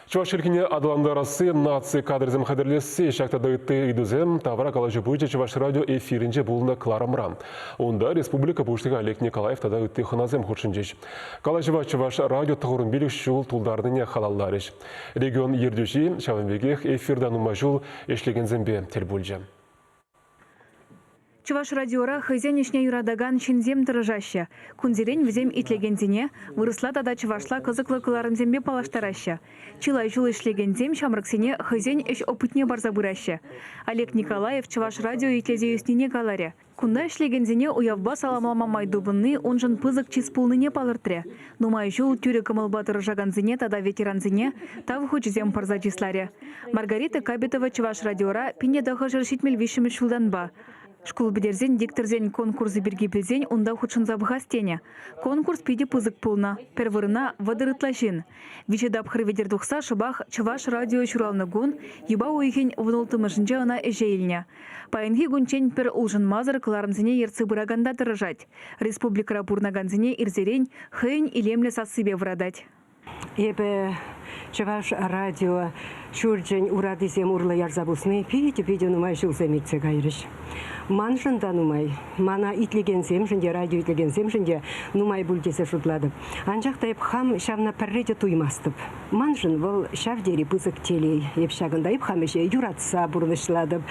Чӑваш чӗлхине аталантарасси, наци кадрӗсем хатӗрлесси, ҫак тата ытти ыйтусем тавра калаҫу пычӗ Чӑваш радио эфирӗнче пулнӑ кӑларӑмра. Унта республика Пуҫлӑхӗ Олег Николаев тата ытти хӑнасем хутшӑнчӗҫ. Калаҫӑва Чӑваш радио тӑхӑрӑн ҫул тултарнине халалларӗҫ. Регион ертӳҫи ҫавӑн пекех эфирта нумай ҫул ӗҫлекенсемпе тӗл пулчӗ. Чӑваш радиора хӑйсен ӗҫне юратакан ҫынсем тӑрӑшаҫҫӗ. Кунсерен вӗсем итлекенсене вырӑсла тата чӑвашла кӑсӑклӑ кӑларӑмсемпе паллаштараҫҫӗ. Чылай ҫул ӗҫлекенсем ҫамрӑксене хӑйсен ӗҫ опытне парса пыраҫҫӗ. Олег Николаев Чӑваш радио итлесе ӳснине каларӗ. Кунта ӗҫлекенсене уявпа саламлама май тупӑнни уншӑн пысӑк чыс пулнине палӑртрӗ. Нумай ҫул тӳрӗ кӑмӑлпа тӑрӑшакансене тата ветерансене Тав хучӗсем парса чысларӗ. Маргарита Кабитова Чӑваш радиора 1973 ҫултанпа. Шкул пӗтерсен дикторсен конкурсӗ пирки пӗлсен унта хутшӑнса пӑхас тенӗ. Конкурс питӗ пысӑк пулнӑ. Пӗр вырӑна 30 ытла ҫын. Виҫӗ тапхӑр витӗр тухса шӑпах Чӑваш радио ҫуралнӑ кун юпа уйӑхӗн вунулттӑмӗшӗнче ӑна ӗҫе илнӗ. Паянхи кунччен пӗр улшӑнмасӑр кӑларӑмсене ертсе пыраканта тӑрӑшать. Республикӑра пурӑнакансене ирсерен хӑйӗн илемлӗ сассипе вӑратать. Эпӗ Чӑваш радио ҫурчӗн уратисем урлӑ ярса пусни питӗ-питӗ нумай ҫулсем иртсе кайрӗҫ. Маншӑн та нумай, мана итлекенсемшӗн те, радио итлекенсемшӗн те нумай пуль тесе шутлатӑп. Анчах та эп хам ҫавна пӗрре те туймастӑп. Маншӑн вӑл ҫав тери пысӑк телей. Эп ҫакӑнта эп хам ӗҫе юратса пурнӑҫлатӑп.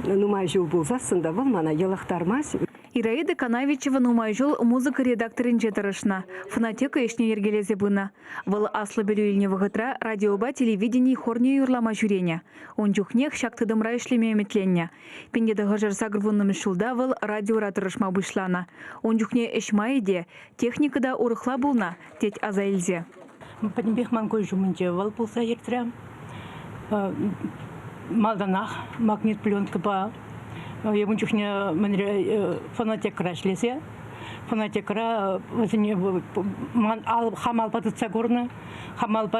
Нумай ҫул пулсассӑн та вӑл мана йӑлӑхтармасть. Ираида Канавичева нумай ҫул музыка редакторӗнче тӑрӑшнӑ, фонотека ӗҫне йӗркелесе пынӑ. Вӑл аслӑ пӗлӳ илнӗ вӑхӑтра радиопа телевидени хорне юрлама ҫӳренӗ. Ун чухнех ҫак тытӑмра ӗҫлеме ӗмӗтленнӗ. 1980 ҫулта вӑл радиора тӑрӑшма пуҫланӑ. Ун чухне ӗҫ майӗ те, техника та урӑхла пулнӑ, тет аса илсе. Пӗтӗмпех ман куҫ умӗнче вӑл пулса иртрӗ. Малтанах магнит пленкӑпа ун чухне мӗнре фонотекӑра ӗҫлесе фонотекӑра вӗсене ман хам алпа тытса курнӑ, хам алпа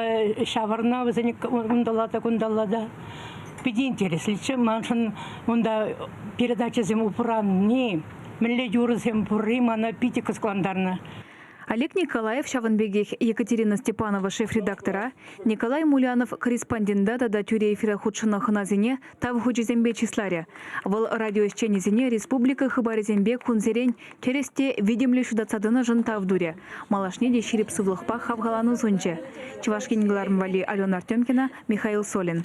ҫавӑрнӑ вӗсене унталла та кунталла та. Питӗ интереслӗччӗ маншӑн унта передачӑсем упранни, мӗнле юрӑсем пурри мана питӗ кӑсӑклантарнӑ. Олег Николаев ҫавӑн пекех Екатерина Степанова шеф-редактора, Николай Мулянов корреспондента тата тӳрӗ эфира хутшӑннӑ хӑнасене Тав хучӗсемпе чысларӗ. Вӑл радио ӗҫченӗсене республика хыпарӗсемпе кунсерен тӗрӗс те витӗмлӗ ҫутатса тӑнӑшӑн тав турӗ, малашне те ҫирӗп сывлӑхпа хавхалану сунчӗ. Чӑваш Ен кӑларӑм валли Алена Артемкина, Михаил Солин.